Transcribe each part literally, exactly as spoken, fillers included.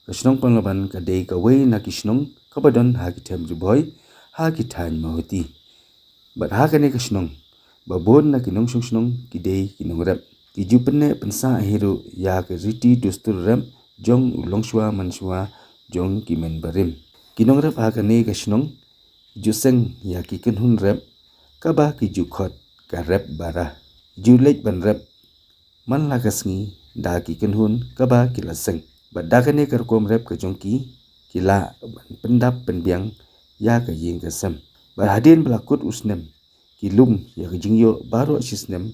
Ka shnong Panglaban ka dei kawei na ki shnong kaba don ha ki them Ri Bhoi, ha ki thaiñ Mawhati. Bad ha kane ka shnong, ba bun na ki nongshong shnong ki dei ki nongrep. Ki ju pynneh pynsah hi ruh ïa ka riti dustur rep jong u longshuwa manshuwa jong ki men barim. Ki nongrep ha kane ka shnong ju seng ïa ki kynhun rep, kaba ki ju khot ka rep bara. Ju leit ban rep man la ka sngi da ki kynhun kaba ki la seng. Bad da kane ka rukom rep ka jong ki, ki lah ban pyndap pynbiang ïa ka ïing ka sem. Bad hadien ba la kut u snem, ki lum ïa ka jingïoh baroh shi snem,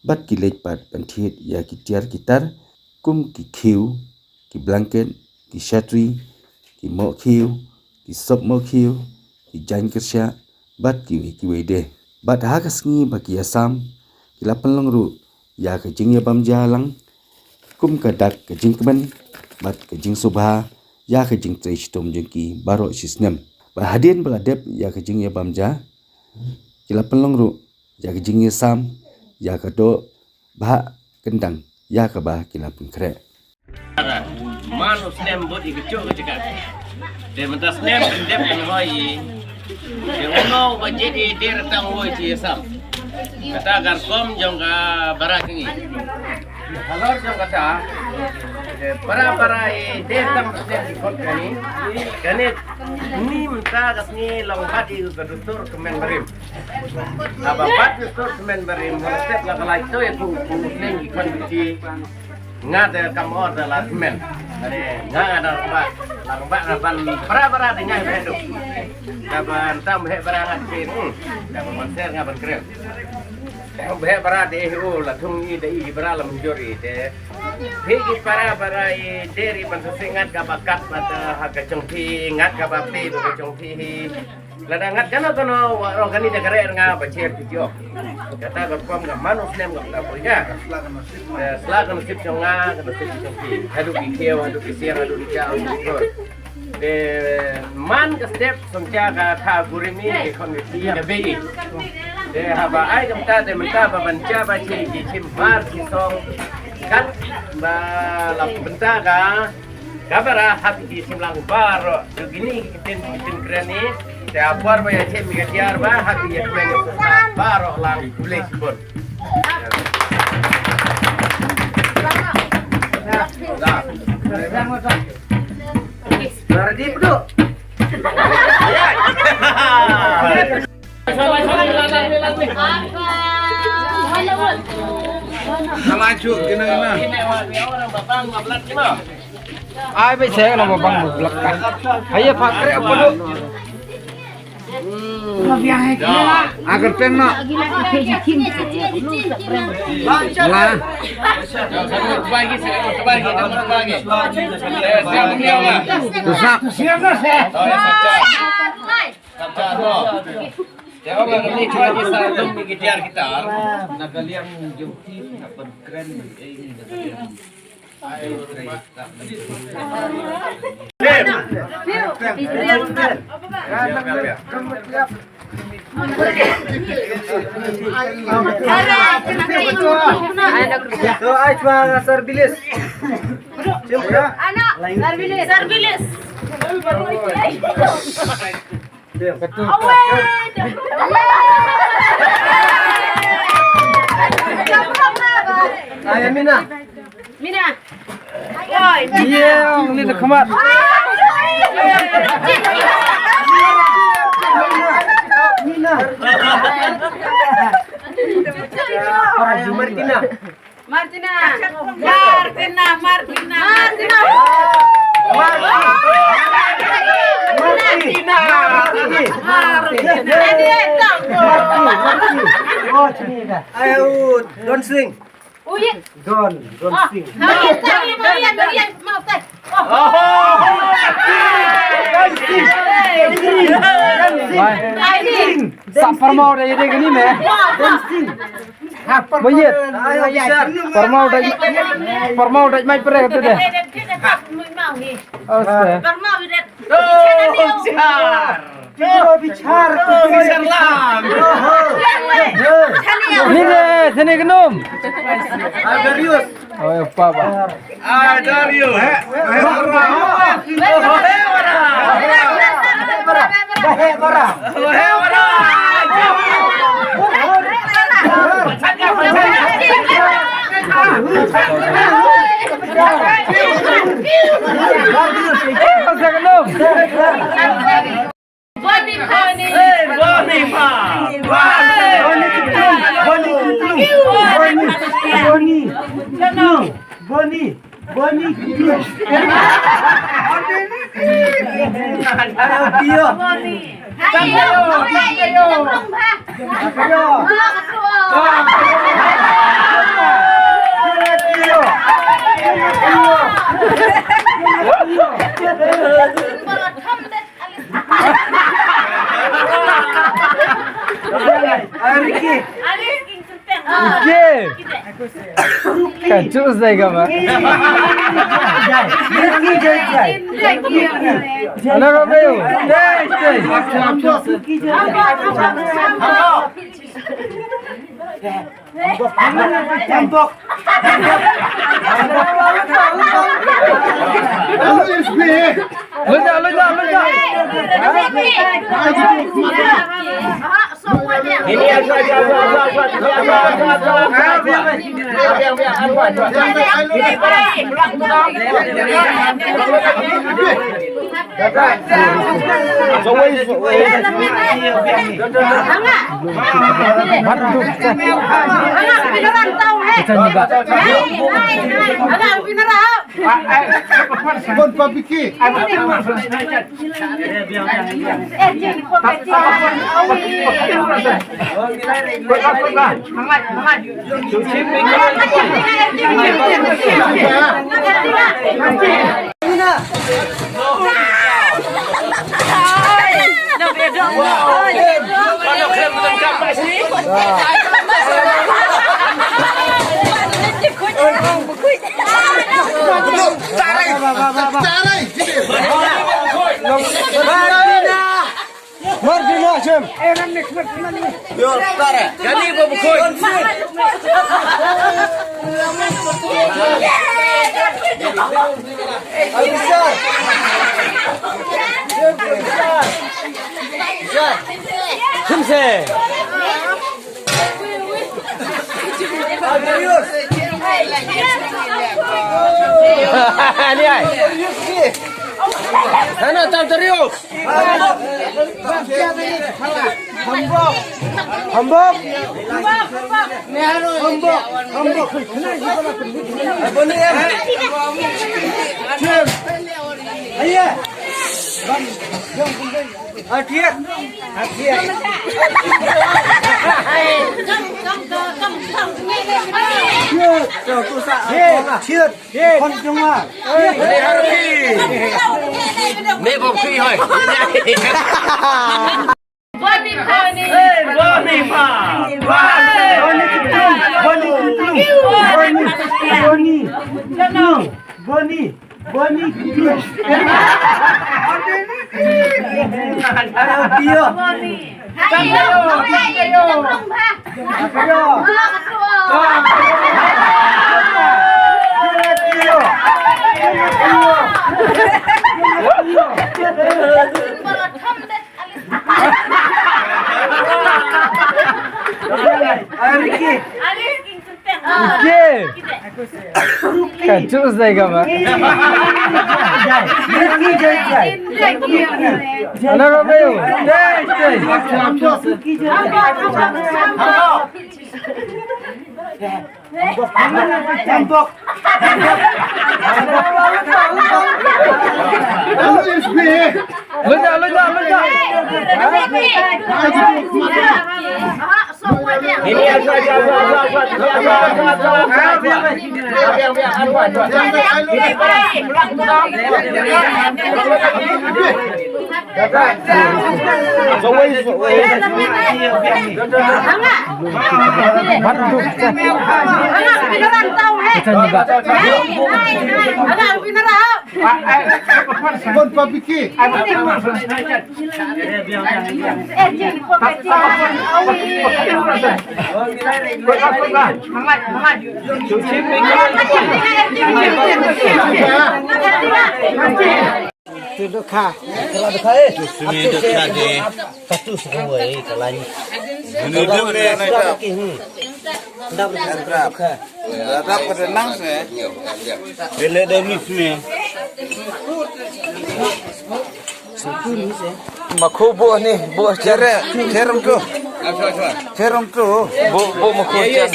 bad ki leit pat ban thied ïa ki tiar ki tar, kum ki khiew, ki blanket, ki shatri, ki mohkhiew, ki sop mohkhiew, ki jaiñ kyrshah, bad kiwei kiwei de. Bad ha ka sngi ba ki ïasam, ki la pynlong ruh ïa ka jingïabam ja lang, kum ka dak ka jingkmen bad ka jingsngewbha ïa ka jingtrei shitom jong ki baroh shi snem. Bad hadien ba la dep ïa ka jingïabam ja, ki la pynlong ruh ïa ka jingïasam ïa ka doh bhah kyndang ïa kaba ki la pynkhreh. Man u snem bud i kchuh ka jaka. Te mynta snem dep kan hoi i. Te uno ba jedi der tang woi chi sam. Kata kar kom jong ka bara kingi. Halor jong kata. Te para bara i der tang snem ki kot kani. Kani ni mynta ka sngi long bad i ka dustur kmen barim. Haba pat dustur kmen barim, haba step la ka lai to ïa ku, ku snem ki khon ki. Nga te kam or da la kmen. Ane, nga nga da ba, la ba na ban bara bara de nga he du. Da ban tam he bara nga te. Hmm. Da ban ser nga ban krem. He bara de he u la thung i da i bara la mujur i te. He ki bara bara i deri ban sa singat ka bakat ba ta ha ka chong phi, ngat ka ba phi ba ka chong phi hi. Lada ngat kano kano wa rong kani da kare nga ba cher ki jok. Kata ka kom ka manu snem ka ta poi ka. Eh, sla ka nasib jong nga, ka nasib jong ki. Hadu ki kiew, hadu ki siang, hadu ki jaw, hadu ki kor. De man ka step song cha ka tha gurimi ki kon ki da bei. De haba ai kam ta de mynta ba ban cha ba chi ki chim mar ki song. Kat ba la mynta ka Ka bara hap ki sim lang baroh. Ju kini ki tin ki tin kren ni. Te apor ba ïa chem ki tiar ba hap ki ïa kmen baroh lang. Khublei shibun. Ready, Pdu? Ai, ba ise na ba bang ba blak ka. Haye, phak re apa tu? Agar peng na. La. Susah. Anak, Sarbilis. Anak, Sarbilis. Sarbilis. Ayo, Mina. Mina. Oi, Mina. Iya, ini dah kemat. Mina. Ayo, Martina. Martina. Martina, Martina. Martina. Martina. Martina. Ayo, don't swing. Don't, don't swing. Don't swing. Sa parmau da ide gini me. Don't swing. Mayit. Parmau dai, parmau dai mai pre tu deh. Astaga. Bichar. Bichar lang. Ni deh, sini kenum. Darius. Oh, apa ba. Darius. Boni, Boni. Boni, ma. Boni, Boni, Boni. Boni, Boni. Ayo, Tio. Boni. Ayo, ayo, ayo. Ayo, Ricky. Oke. Ka jus dai ka ba. Ana ka ba yo. Dai, dai. Lu ja, lu ja, lu ja. Bon, papiki. Ni ai. Sana tam terius. Hambok. Hambok. Hambok. Hambok. Ayo. Athiat. Athiat. Athiat. Athiat. Khon jong nga. Me bok sui hoi. Boni, Boni. Boni, ma. Boni, Boni. Boni, Boni. Boni, Boni. Ayo, Tio. Boni. Ayo, ayo. Ka jus dai ka ba. Ana ka ba yo. Lu ja, lu ja, lu ja. Bon, papiki. Tu dukha. Tu dukha de. Satu seruai kalani. Ini dukha. Ndam dukha. Radap ka dang nang se. Ele da ni se. Makhu buh ni, buh chere, cherem tu. Cherem tu. Buh, buh makhu chen.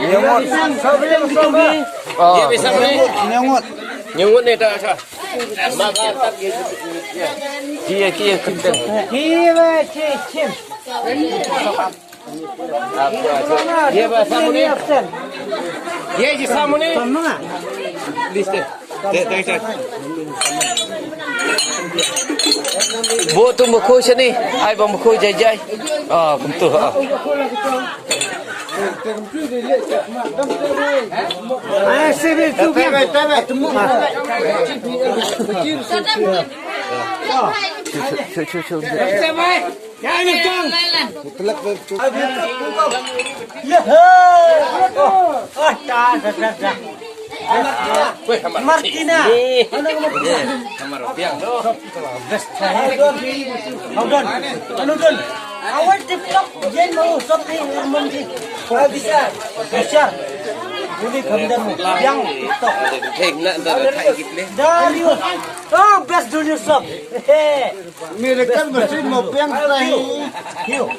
Nyungut. Ah. Nyungut. Nyungut ni ta sa. Kiye, kiye, kenteng. Kiye, kiye, kiye. Ye ba samuni. Ye ji samuni. Liste. Te te te. Buh tu makhu shane. Ai ba makhu jai jai. Ah, kumtu ah. Ah, se be tu. Chu chu chu chu. Martina. Anu don. Anu don. Awat TikTok jen mau shopping Herman ji. Bisa. Bisa. Uli khamdan yang TikTok. Darius. Oh, best dunia shop. Hehe. American machine mo piang tai. Hiu.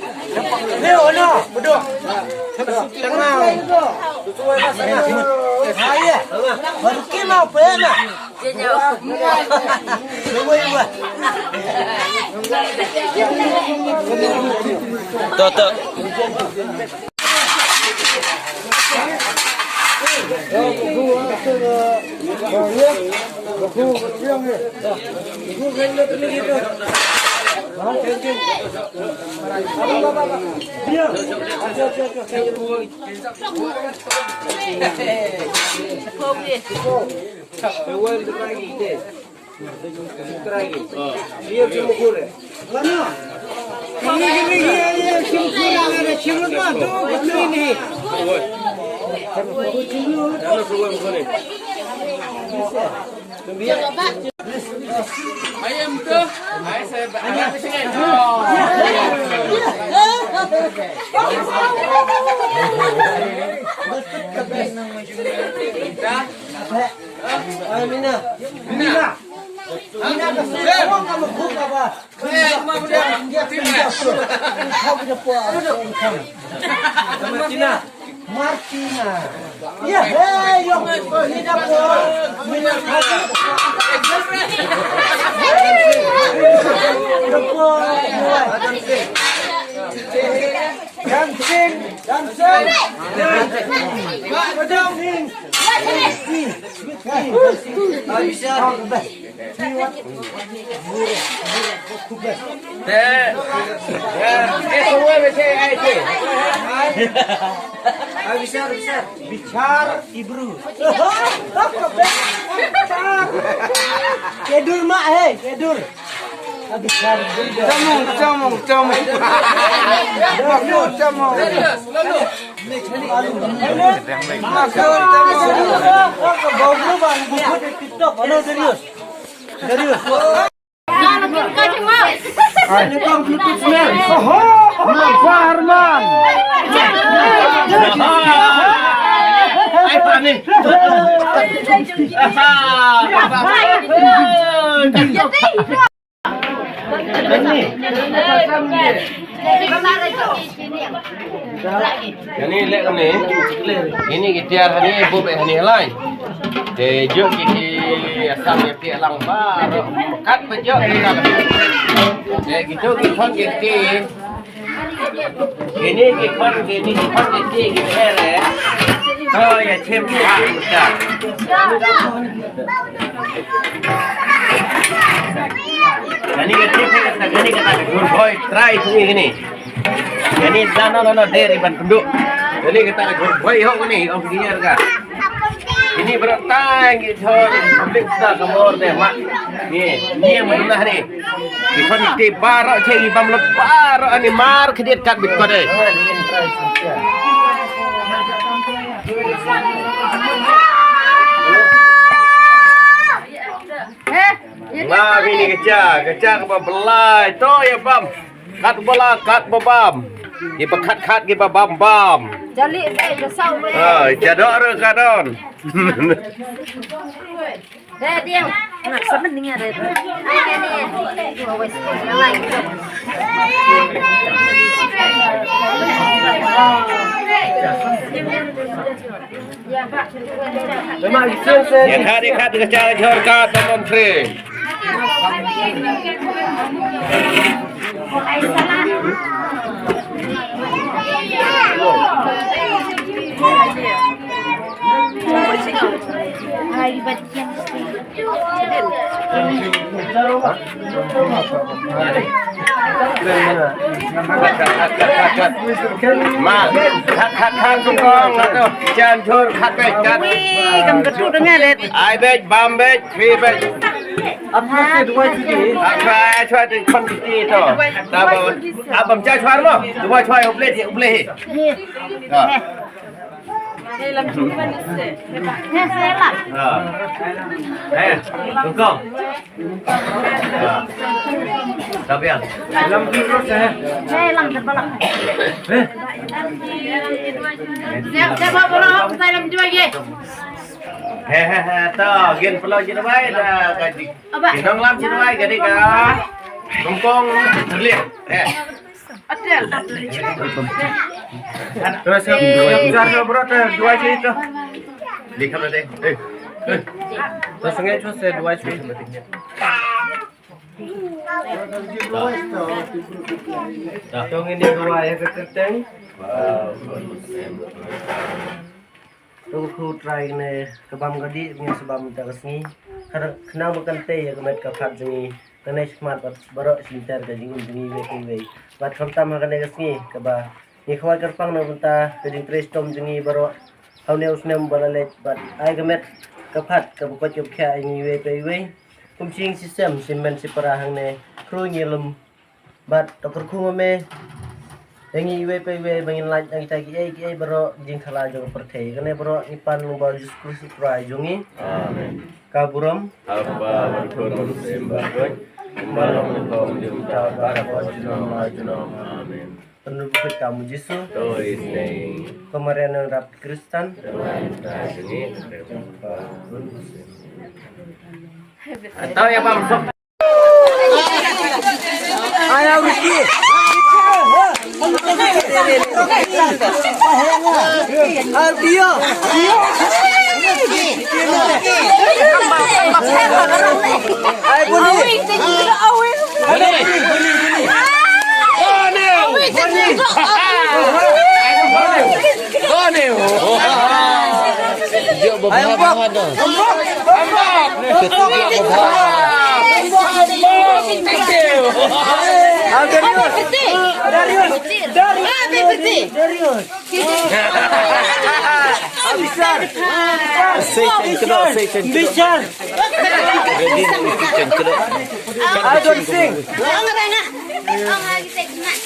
Hiu, ano, bedok. Tengah. Saya. Baru kena apa ya, nak? Semua ibu. Tuh, tuh. Martina. Martina. Ya, hey, yo. Mina po. Mina po. Dancing. Dancing. Dancing. Dancing. Dancing. Dancing. Te. Ya, eh, semua mesti ai tu. Bichar, bichar. Bichar Ibru. Kedur mak, hey, kedur. Bichar Ibru. Camung, camung, camung. Camung, camung. Bau lu bang, bukut TikTok. Halo, serius. Serius. Oho, Farman. Ai, Fani. Ani lek ni. Ini ki tiar hani, bu be hani lai. Te juk ki ki asam ya pi alang ba ro. Kat ba juk ki kan. Te ki juk ki thon ki ti. Ini ki thon ki ni ki thon ki ti ki ere. Oh ya chem ki ha. Ini ki ti ki ni ki ta gur boy try tu ini. Ini dana dana deri ban tunduk. Ini kita ka jor boy ho ni, om kini ka. Ini berat tang ki jor, public sa kamor deh mak. Ni, ni yang mana ni. Di kon ti baro che i bam le baro ani mar kediat kat bit ko deh. Ma bini kecha, kecha ke ba belai to ya bam. Kat bala, kat babam. Ki ba khat khat, ki ba bam bam. Jali, eh, ka saw, eh. Ah, jador ka don. Eh, dia. Nah, sebenarnya ada. Ïa khat, ïa khat ka jhur ka don tri. Ma, khat, khat, khat, sukong, khat, jan jhur, khat, khat, khat. Ui, kam katu dengar, eh. Ai bej, bam bej, tri bej. Ap na se duwai chuti. Ap na, ai chwa ti khon chuti to. Ta ba, ap bam cha chwa mo. Duwai chwa uble ti, uble hi. Ha. Ha. Eh, sukong. Tabiang. Lam terus, eh. He, he, he, to, gin pelo jin wai da ka ji. Ki nong lam jin wai ka di ka. Bengkong terlihat. Eh. Terus ya, ya, besar ya, bro, terus dua sih itu. Di kamera deh. Eh. Eh. Terus ngai terus ya, dua sih. Tong ini dua ya, keketeng. Tong ku trai ne kebam gadi, ngi sebam ta ka sngi. Kar-, khnang ba kan tei ya ka met ka phat jong ngi. Kane shmat bad baroh shi lynter ka jingim jong ngi wei pa wei. Bad khamtam ha kane ka sngi kaba ngi khawai kyrpang na bynta ka jingtrei shitom jong ngi baroh. Ha une u snem ba la leit bad ai ka met ka phat kaba koit kaba khiah ïa ngi wei pa wei. Kum shi ïing shi sem, shi men shi para hangne, khrui ngi lum. Bad to kyrkhu ma me ïa ngi iwei pa iwei ba ngin lait na kita kiei kiei baroh jingkhala jong ka pyrthei. Kane baroh ngi pan lyngba u Jisu Khrist u Trai jong ngi. Amen. Ka burom. Kaba nyngkong, mynsiem bad khuid. Kumba long nyngkong, mynta bad ha ka por junom la junom. Amen. Pynrung khuid kam u Jisu. To ïa ngi. Ko Maria nongrap Khristan. Doain ïa ngi. Tau ïa pam sok.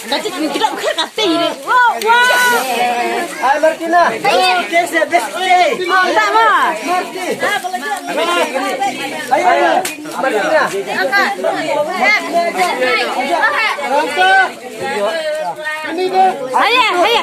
Ka cik ni kidop kher ka tei re. Wow, wow. Hai, Martina. Hai. Kese besti. Oh, tak, Ma. Marti. Hai, hai, Martina. Hai, hai.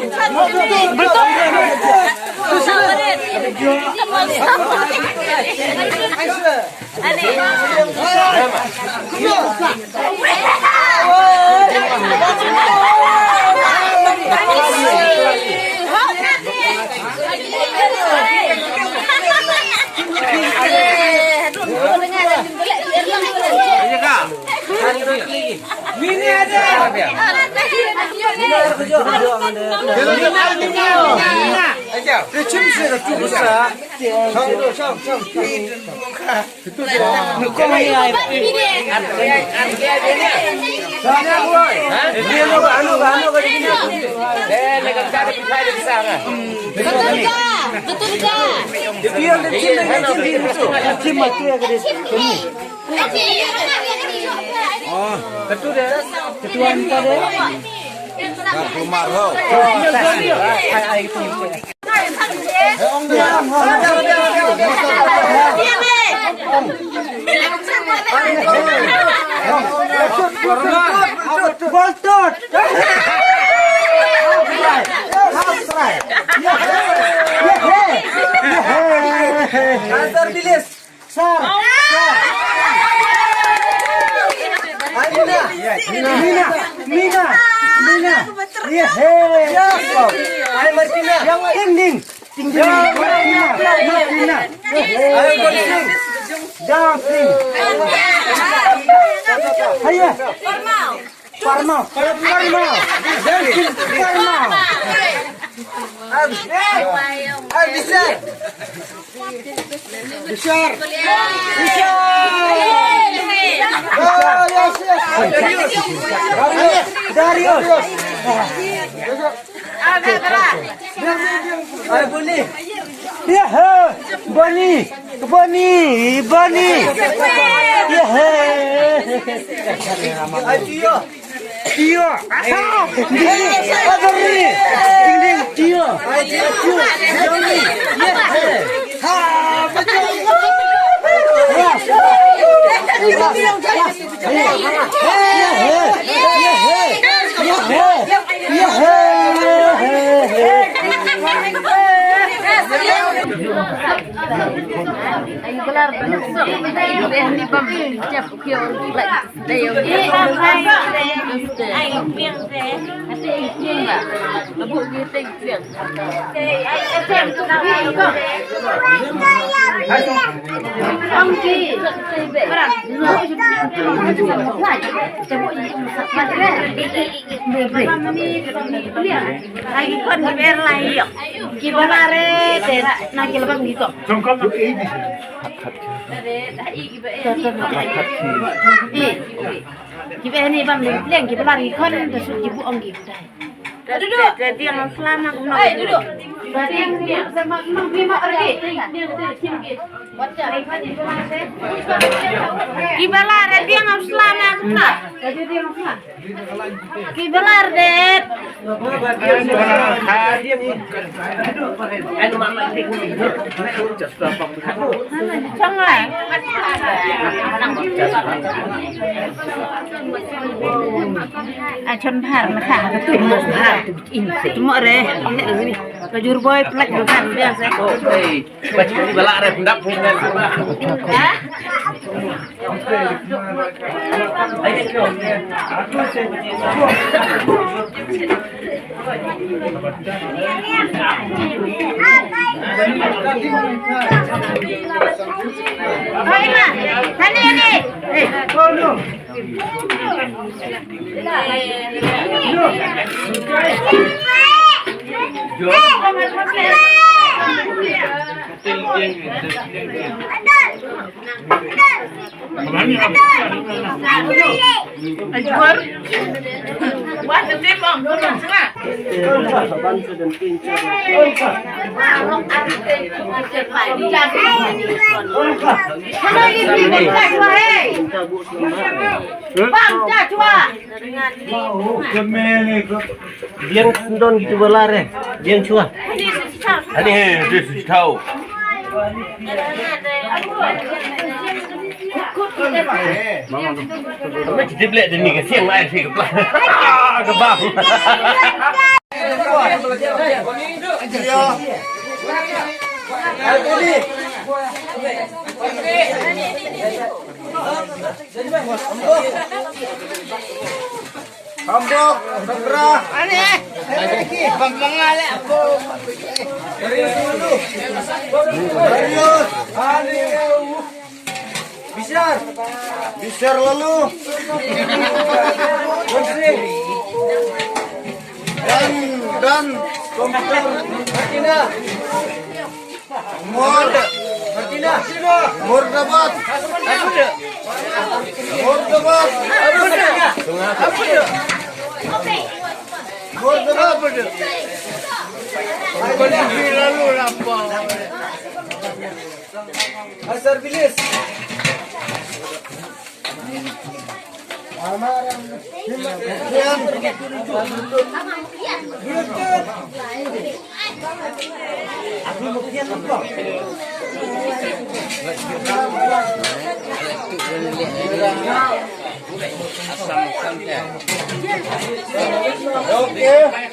Betul. Answer, please. Sir. Sir. Ay, Mina. Mina. Mina. Mina. Yeah. Yes. Ay, Martina. Ding, ding. Ding, ding. Martina. Martina. Ay, Golsing. Dancing. Hiya. Parma. Parma. Parma. Parma. Ay, Bishar. Bishar. Bishar. Oh, yes, yes. Darius. Darius. Ay, Boni. Yaha. Boni. Boni. Boni. Yaha. Ay, Tio. Tio. Ah, ding, ding. Ding, ding. Tio. Ay, Tio. Tio. Yaha. Ha, betul. Yes. Yes. Yes. Ai, ki khon ki ber lai ïoh. Kiba la re te na ki la bang ki to. Eh, kiba ni bam leng leng kiba la re khon da sut ki bu ong ki. Duduk. Te diang slam aku nak. Eh, duduk. Diang, diang, sama, sama, sama, pergi. Kiba la re diang slam aku nak. Kiba la re det. Chang ai. A chon bhar na kha ka tu mo bhar tu in se tu mo re. Ka jur boy plak mo bhar biang se. Ba chi ba la re pun dap pun na. Hai ma, tani ni. Ajor. Wah, nanti bang, bang, bang. Bang, dah, cuba. Biang sendon gitu bala re. Biang chua. Ani he, this is how. Mama, kita beli demi ke siang lain sih kepala. Kebab. Hamburg, Sandra. Ani. Bang Mangal ya. Darius dulu. Darius. Ani. Bishar. Bishar lalu. Muslim. Dan, dan komputer. Martina. Mur-, Murdabat. Murdabat. Murdabat. Asar bilis. Okay.